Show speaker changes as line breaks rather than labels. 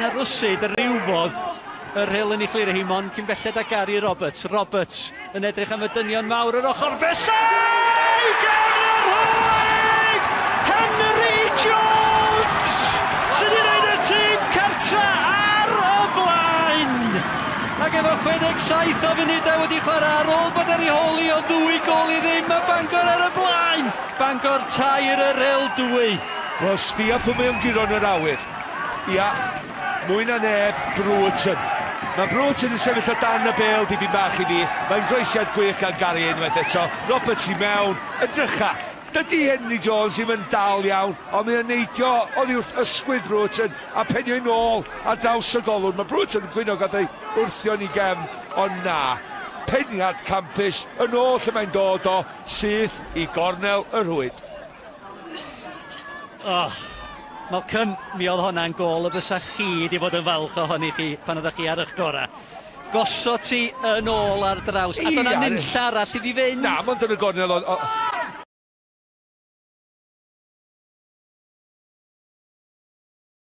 Na rwsyd rywfodd y Rhyl yn ei chlirio hi mond cyn belled â Gary Roberts. Roberts yn edrych am y dynion mawr yr ochr bella! I gefn y rhwyd! Henry Jones sydd i roed y tîm cartra ar y blaen! Ac efo 67 o funudau wedi chwarae ar ôl bod ar ei hôl i o ddwy gôl i ddim, mae Bangor ar y blaen! Bangor tair, y Rhyl dwy.
Wel, sbia pwy mae o'n guro yn yr awyr. Ia, mwy na neb, Brewerton. Mae Brewerton yn sefyll o dan y bêl dipyn bach i fi. Mae'n groesiad gwych gan Gary unwaith eto. Roberts i mewn, edrycha. Dydy Henry Jones ddim yn dal iawn, ond mae o'n neidio oddi wrth ysgwydd Brewerton a penio i nôl ar draws y golwr. Mae Brewerton yn gwyno gath ei wrthio yn ei gefn, ond na. Peniad campus yn ôl lle mae'n dod o, syth i gornel y rhwyd.
Oh, Malcolm, mi oedd hwnna'n gôl y bysa chi wedi bod yn falch ohoni chi pan oeddech chi ar eich gorau. Gosod ti yn ôl ar draws, a dyna nunlla arall iddi fynd.
Na, mond yn y gornel oedd...